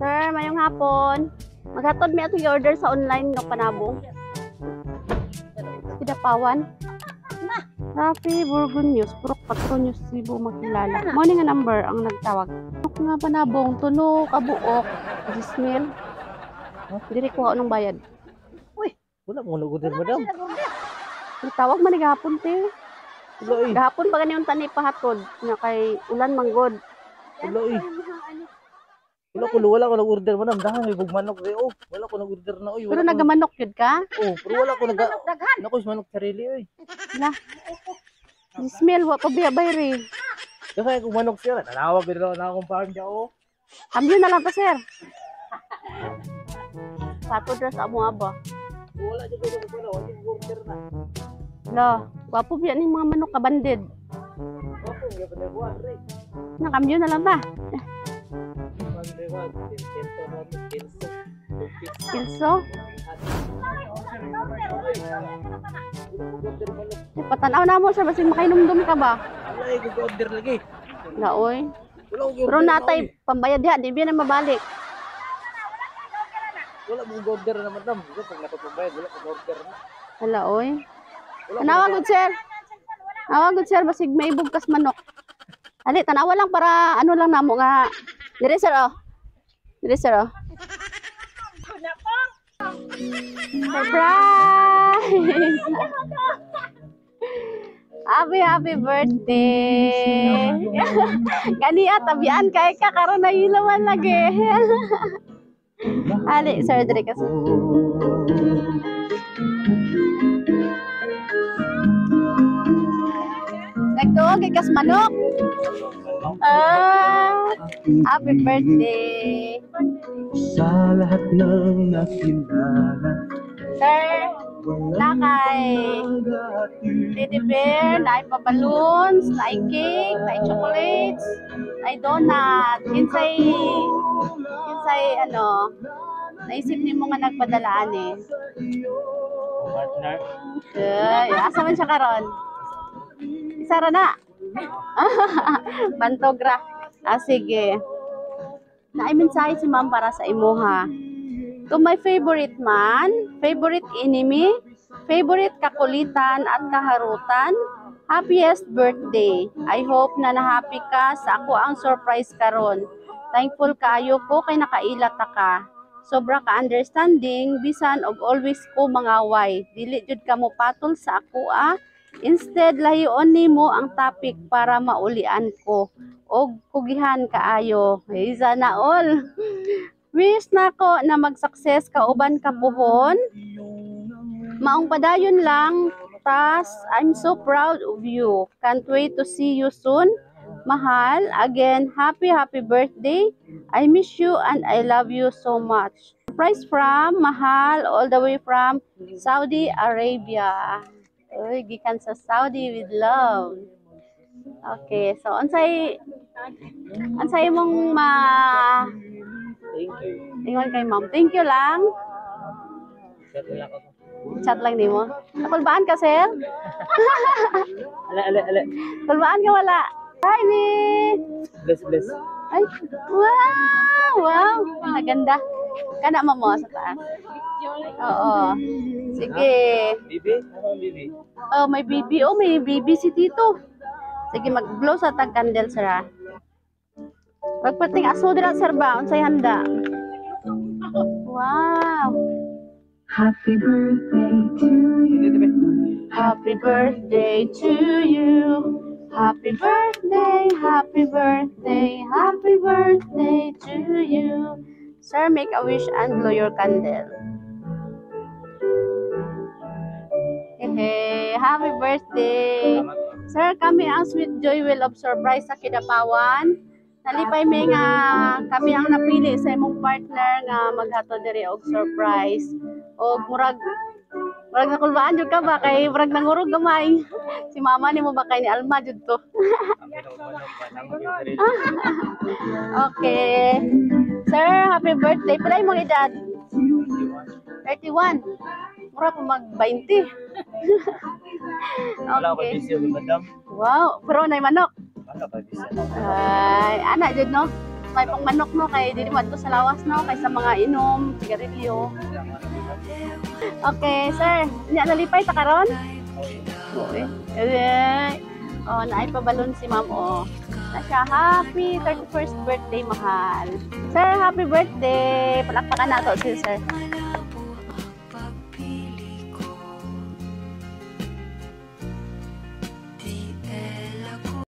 Sir, mayong hapon. Maghatod mi atong order sa online no panabong. Kidapawan. Rafi Burgunyos, Purok Patronyos, Cebu, makilala. Mo ni nga number ang nagtawag. Tuno nga panabong, tuno kabuok, 10,000. Diri kuha ng bayad. Wala mo nag-order, madam. Nagtawag man ni gahapon te. Wala eh. Gahapon pa gani unta ni pahatod nga kay ulan manggod. Wala eh. Wala ko nag-order, madam. Dahan may bugmanok eh. Oh, wala ko nag-order na oy. Pero nagamanok yun ka? Oh, pero wala ko nag Nako is manok sarili oy. La. 10,000 wa pa biya bayri. Kasi kung manok siya, tanawa pero na akong farm diya oh. Ambyo na lang pa, sir. Patod ra sa amo aba. Wala jud ko wala wala order na. La, gwapo biya ning mga manok ka banded. Opo, gyud pa buwan re. Nakambyo na lang ta. One re one, kelso na kelso. Kilso. Eh, patanaw na mo sir basig makainumdum ka ba? Wala eh, kung order lagi. Laoy. Wala ko Pero natay pambayad diha, di biya na mabalik. Wala mo order na, madam. Wala pag nakapambayad, wala ko order na. Hala oy. Wala ko Tanawa gud, sir. Tanawa gud, sir, basig maibog kas manok. Ali, tanawa lang para ano lang namo nga. Dire, sir, oh. Dire, sir, oh. Surprise! Happy, happy birthday! Gani at tabian kay ka karon na ilawan lagi. Ali, sir, dire ka, sir. Nagtuog kay kas manok. Ah, happy birthday. Sa lahat ng nakilala. Sir, nakay teddy bear, naay pa-balloons, naay cake, naay chocolates, naay donut. Kinsay, kinsay ano, naisip nimo nga nagpadalaan eh? Partner. Ay, asa man siya karon? Isara na. Bantogra. Ah, sige. Naay mensahe si ma'am para sa imuha. To my favorite man, favorite enemy, favorite kakulitan at kaharutan, happiest birthday. I hope na nahappy ka sa ako ang surprise karon. Thankful kaayo ko kay nakaila ta ka. Sobra ka understanding, bisan og always ko mangaway. Dili jud ka mo patol sa ako ah. Instead, lahion nimo ang topic para maulian ko og kugihan kaayo. Isa na all. Wish nako na mag-success ka uban ka puhon. Maong padayon lang. Tas, I'm so proud of you. Can't wait to see you soon. Mahal, again, happy, happy birthday. I miss you and I love you so much. Surprise from Mahal all the way from Saudi Arabia. Uy, gikan sa Saudi with love. Okay, so unsay imong ma Thank you. ingon kay ma'am? Thank you lang. Chat lang ako. Chat lang nimo. Nakulbaan ka, sir? Ale ale ale. Kulbaan ka wala? Hi, mi. Bless bless. Ay, wow! Wow! Maganda. Kana mo mo sa taas. Oo. Sige. Bibi? Ano ang bibi? Oh, may baby. Oh, may baby si Tito. Sige, mag-blow sa tag candle, sir, ah. Pagpating aso dira, sir, ba? Unsay handa? Wow! Happy birthday to you. Happy birthday to you. Happy birthday, happy birthday, happy birthday to you. Sir, make a wish and blow your candle. Hey, happy birthday. Sir, kami ang Sweet Joy Will of Surprise sa Kidapawan. Nalipay mi nga kami ang napili sa imong partner nga maghatod diri og surprise. Og murag murag nakulbaan jud ka ba kay murag nangurog gamay. Si mama nimo ba kay ni Alma jud to. Okay. Sir, happy birthday. Pila imong edad? 31. Mura pa mag 20. Wala ko Okay. busy, madam. Wow, pero nay manok. Wala pa busy. Ay, ana jud no. May pang manok, no, kay dili mo adto sa lawas, no, kay sa mga inom, sigarilyo. Okay, sir. Nya nalipay ta karon? Oo eh. Eh, oh, naay pabalon si ma'am, oh. Na siya, happy 31st birthday, mahal. Sir, happy birthday. Palakpakan nato si sir.